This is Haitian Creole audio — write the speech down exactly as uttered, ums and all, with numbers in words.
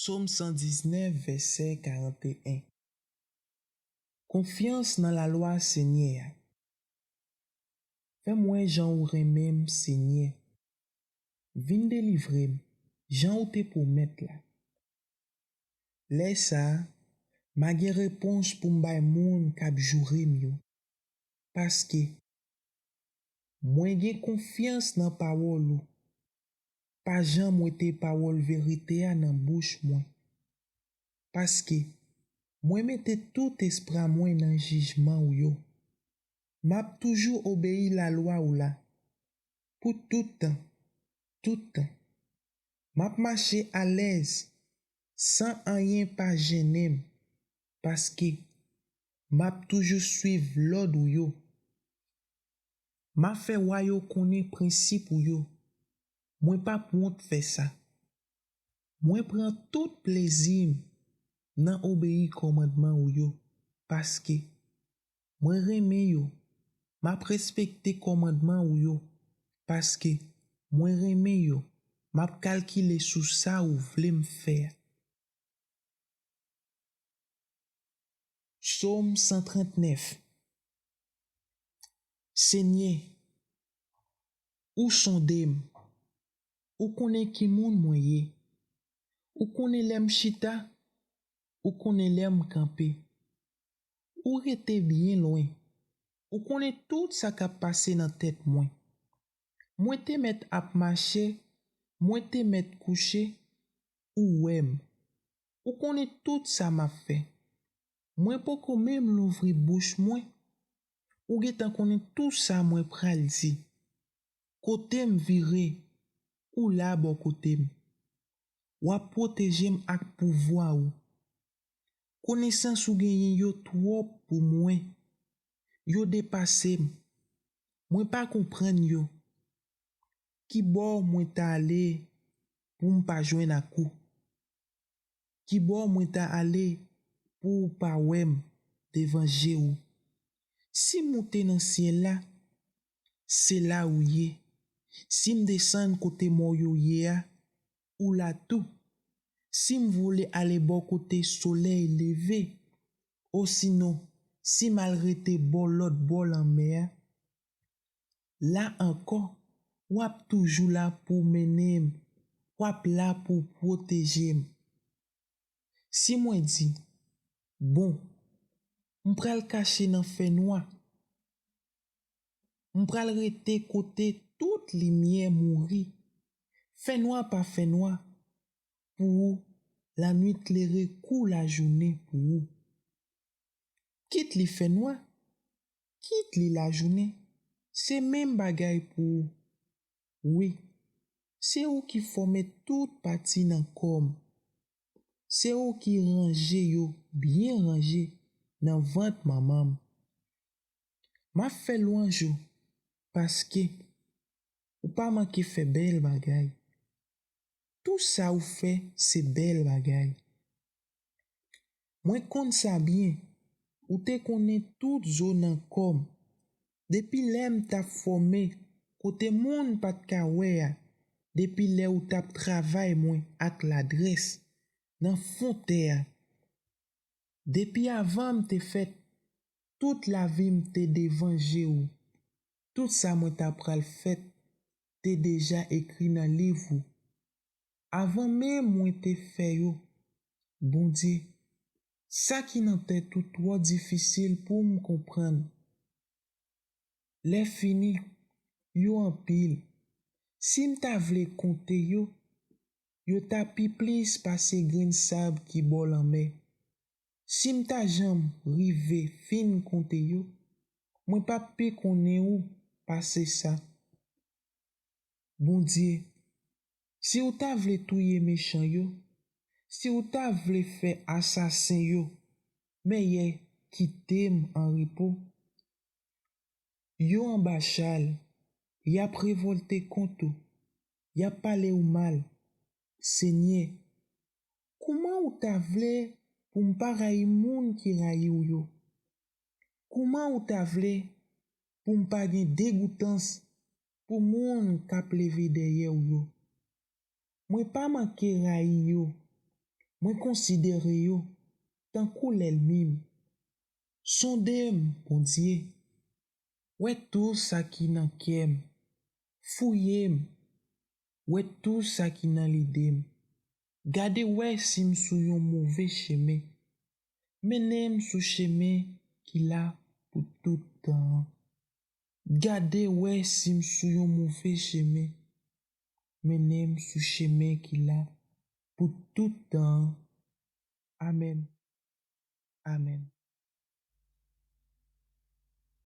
Sòm san diznèf, vèsè karanteyen. Konfyans nan lalwa Senyè a. Fè m wè jan ou renmen m, Senyè. Vin delivre m, jan ou te pwomèt la. Lè sa a, m a gen repons pou m bay moun k ap joure m yo. Paske mwen gen konfyans nan pawòl ou. Pa janm wete pawòl verite a nan bouch mwen. Paske mwen mete tout espwa mwen nan jijman ou yo. M ap toujou obeyi lalwa ou la. Pou tout tan, tout tan. M ap mache alèz, san anyen pa jennen m, paske m ap toujou suiv lòd ou yo. M ap fè wa yo konnen prensip ou yo. Mwen p ap wont fè sa. Mwen pran tout plezi m nan obeyi kòmandman ou yo, paske mwen renmen yo. M ap respekte kòmandman ou yo, paske mwen renmen yo. M ap kalkile sou sa ou vle m fè a. Sòm san trannèf. Senyè, ou sonde m. Ou konnen ki moun mwen ye. Ou konnen lè m chita. Ou konnen lè m kanpe. Ou rete byen lwen. Ou konnen tout sa k ap pase nan tèt mwen. Mwen te mèt ap mache, mwen te mèt kouche, ou wè m. Ou konnen tout sa m ap fè. Mwen poko menm louvri bouch mwen, ou gentan konnen tout sa mwen pral di. Kote m vire, ou la bò kote m. W ap pwoteje m ak pouvwa ou. Konesans ou genyen yo twòp pou mwen. Yo depase m. Mwen pa konprann yo. Ki bò mwen ta ale pou m pa jwenn ak ou? Ki bò mwen ta ale pou ou pa wè m devan je ou? Si m moute nan syèl la, se la ou ye. Si m desann kote mò yo ye a, ou la tou. Si m vole ale bò kote solèy leve, osinon, si m al rete bò lòt bò lanmè a, la ankò, w ap toujou la pou w mennen m, w ap la pou w pwoteje m. Si mwen di, bon, m pral kache nan fènwa, m pral rete kote tout limyè mouri, fènwa pa fènwa, pou ou, lannuit klere kou lajounen pou ou. Kit li fènwa, kit li lajounen, se menm bagay pou ou. Wi, se ou ki fòme tout pati nan kò m. Se ou ki ranje yo byen ranje nan vant manman m. M ap fè lwanj ou, paske ou pa manke fè bèl bagay. Tou sa ou fè se bèl bagay. Mwen konn sa byen, ou te konnen tout zo nan kò m. Depi lè m t ap fòme, kote moun pa t ka wè a, depi lè ou t ap travay mwen ak ladrès nan fon tè a. Depi avan m te fèt, tout lavi m te devan je ou. Tout sa mwen ta pral fèt te deja ekri nan liv ou. Avan menm mwen te fè yo, Bondye, sa ki nan tèt ou twò difisil pou m konprann. Lè fini, yo anpil. Si m ta vle konte yo, yo ta pi plis pase grenn sab ki bò lanmè. Si m ta janm rive fin konte yo, mwen p ap pi konnen ou pase sa. Bondye, si w ta vle touye mechan yo, si w ta vle fè asasen yo mèyè, kite m an repo. Yo anba chal, y ap revòlte kont ou, y ap pale w mal. Senyè, kouman w ta vle pou m pa rayi moun ki rayi w yo? Kouman w ta vle pou m pa gen degoutans pou moun k ap leve dèyè w yo? Mwen pa manke rayi yo. Mwen konsidere yo tankou lènmi m. Sonde m, Bondye. Wè tou sa ki nan kè m. Fouye m. Wè tou sa ki nan lide m. Gade wè si m sou yon move chemen. Mennen m sou chemen ki la pou tout tan an. Gade wè si m sou yon move chemen. Mennen m sou chemen ki la pou tout tan an. Amèn. Amèn.